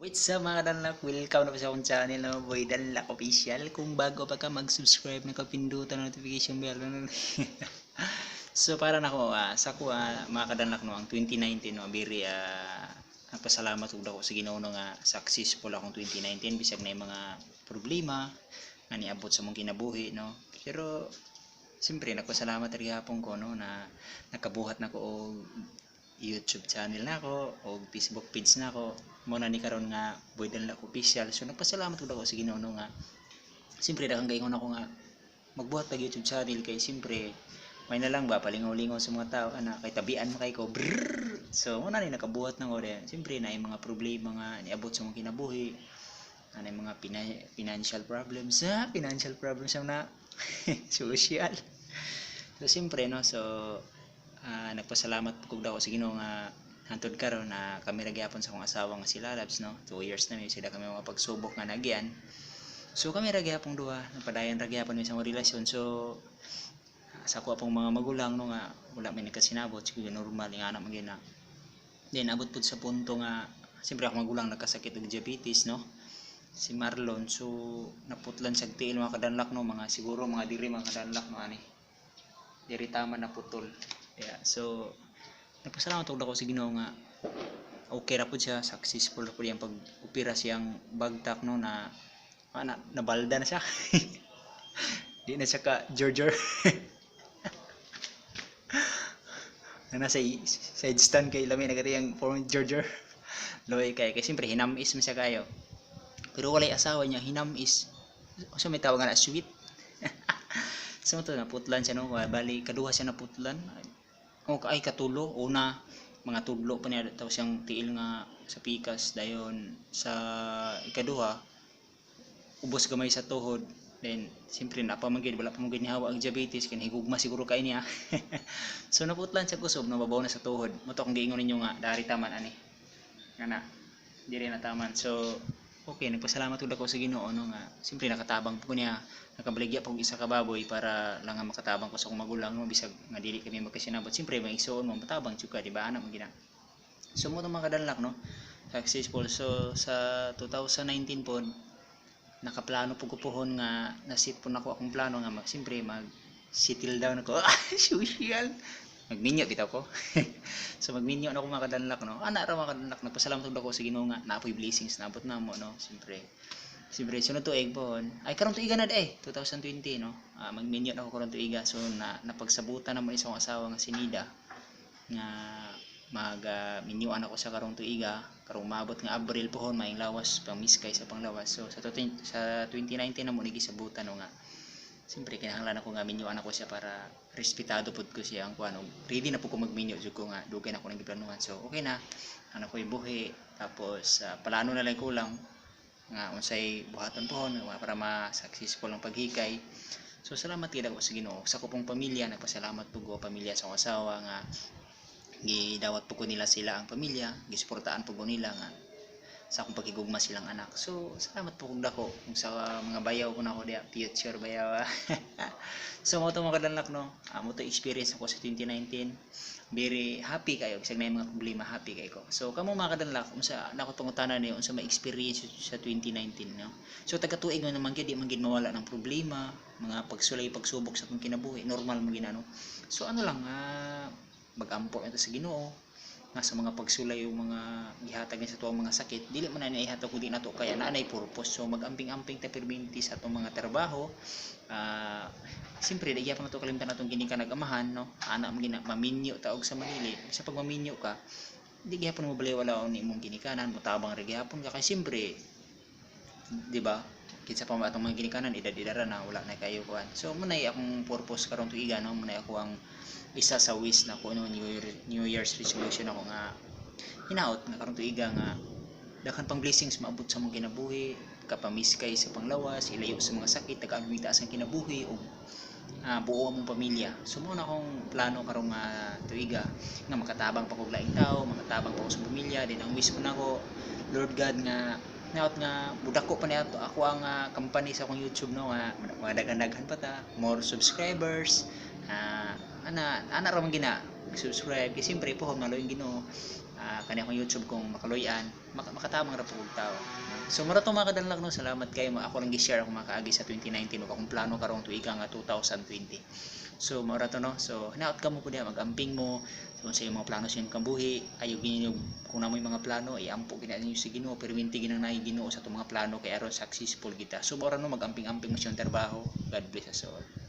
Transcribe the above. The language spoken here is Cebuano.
What's up, mga kadanlak? Welcome na po sa akong channel na Boy Danlak Official. Kung bago pa ka, mag-subscribe na ka, pindutan ang notification bell. So para nako sa ko mga kadanlak no, ang 2019 no, very nagpasalamat ug dako sa Ginoo no, nga successful akong 2019 bisag na mga problema nga niabot sa mong kinabuhi no. Pero siyempre nagpasalamat rin gihapon ko no, na nakabuhat na ko og YouTube channel na ako o Facebook page na ako mo na ni karon nga Boy Danlak Official. So nagpasalamat gud ako sa Ginoo no, nga siyempre daghang gaingon ako nga magbuhat og YouTube channel kay siyempre may na lang ba palingaw-lingaw sa mga tao ana kay tabian man kay ko brrr. So mo na ni nakabuhat na ko din. Siyempre na mga problema nga niabot sa mga kinabuhi ana, mga financial problems, ha, financial problems na social. So siyempre no, so nagpasalamat po ko sa Ginoo nga hantod karon na kami ra gyapon sa akong asawa nga si Lalabs no. 2 years na mi sila kami mga pagsubok nga nagyan. So kami ra gyapon duha, napadayon ra gyapon mi sa among relasyon. So sa ako pong mga magulang no, nga wala may nagkasinabot, siguro normal nga anak man gyud na. Then abot pud sa punto nga siyempre ako magulang nagkasakit og diabetes no, si Marlon. So naputlan siya tiil, mga kadanlak no, mga siguro mga diri, mga kadanlak no, ani diri tama naputol. Yeah, so nagpasalamat og dako sa Ginoo nga okay ra pud siya, successful ra pud iyang pag-opera siyang bagtak no, na ana nabalda na siya. Di na siya ka Georger. Na nasa side stand kay lami na iyang form Georger. Loy kay kay siyempre hinamis man siya kayo. Pero walay asawa niya hinamis. Unsa may tawag nga na sweet? So to naputlan siya no, bali kaduha siya naputlan. O ay katulo, una mga tudlo pa niya tapos siyang tiil nga sa pikas, dayon sa ikaduha ubos gamay sa tuhod. Then siyempre napa man gyud, wala pa man gyud nihawa ang diabetes kay higugma siguro kay niya. So naputlan siya kusob, nababaw na sa tuhod. Mo to akong giingon ninyo nga dari taman ani. Kana diri na taman. So okay, nagpasalamat ug ako sa Ginoo no, nga siyempre nakatabang po niya, nakabaligya po og isa ka baboy para lang nga makatabang ko sa akong magulang no, bisag nga dili kami magkasinabot. Siyempre may igsoon mo matabang jud ka, di ba, ana man gina. So mo mga kadanlak no, successful. So sa 2019 pod nakaplano po ko pohon nga nasit po nako akong plano nga mag siyempre mag settle down ako. Social. Magminyo bitaw ko. So magminyo na ako, mga kadanlak no. Ana ra, mga kadanlak, nagpasalamat ako sa Ginoo nga naapoy blessings naabot namo no. Siyempre. Siyempre sunod tuig pohon. Ay karon tuiga na eh 2020 no. Magminyo na ako karon tuiga. So na napagsabutan na mo isa akong asawa nga si Nida nga mag minyuan ako sa karong tuiga, karong maabot nga Abril pohon, maing lawas pangmiskay sa panglawas. So sa sa 2019 na mo nigisabutan no, nga siyempre kinahanglan ako nga minyuan ako siya para respetado pud ko siya ang kuan, ready na pud ko magminyo jud ko nga dugay na ako nang giplanuhan. So okay na ano ko buhi, tapos plano na lang kulang nga unsay buhaton pohon para ma-successful ang paghikay. So salamat gid ako sa Ginoo sa ko pong pamilya. Nagpasalamat pud ko pamilya sa akong asawa nga gidawat po ko nila sila ang pamilya, gisuportaan po ko nila nga sa akong paghigugma silang anak. So salamat po kog dako kung sa mga bayaw ko nako diya, future bayaw. So mo to, mga kadanlak no, mo to experience ako sa 2019. Very happy kayo bisag na mga problema, happy kayo ko. So kamo, mga kadanlak, unsa nako pangutana niyo, unsa may experience sa 2019 no? So taga tuig man naman gyud, di man gyud mawala ng problema, mga pagsulay pagsubok sa atong kinabuhi, normal man gyud ano. So ano lang, magampo ito sa Ginoo nga sa mga pagsulay o mga gihatag niya sa tuwang mga sakit, dili man na ihatag kung di nato kaya, naa nay purpose. So magamping-amping ta perminti sa atong mga trabaho. Siyempre di gyapon nato kalimtan atong ginikan nag-amahan no, ana man gina maminyo ta og sa Manila. Sa pag maminyo ka, di gyapon mo baliwala ni imong ginikanan, motabang ra gyapon ka kay siyempre di ba, kinsa pa man atong mga ginikanan, edad-edara na, wala na kayo kuan. So mo nay akong purpose karong tuiga no, mo nay ako ang isa sa wish na ko no, New Year's resolution ako nga hinaot nga karong tuiga nga daghan pang blessings maabot sa mong kinabuhi, kapamiskay sa panglawas, ilayo sa mga sakit, tagaan mo itaas ang kinabuhi ug buo among pamilya. So mo na akong plano karong tuiga nga makatabang pa kog laing tao, makatabang pa ko sa pamilya. Din ang wish ko nako, Lord God, nga naot nga budako pa niya ako ang company sa akong YouTube no, nga madaghan-daghan pa ta, more subscribers, ana ana ra man gina subscribe kay siyempre pohon malo yung Ginoo. Kani akong YouTube kung makaluyan, makatabang ra po og tao. So mura to, mga kadanlag, no. Salamat kayo. Ako lang gi-share akong mga kaagi sa 2019 ug akong plano karong tuiga nga 2020. So mura to, no. So hinaot kamo po diha mag-amping mo. So sa mga plano sa inyong kabuhi, ayo gyud kung namoy mga plano, iampo gina ninyo sa Ginoo, pero minti ginang naay Ginoo sa atong mga plano kay aron successful kita. So mura no, mag-amping-amping mo siyang trabaho. God bless us all.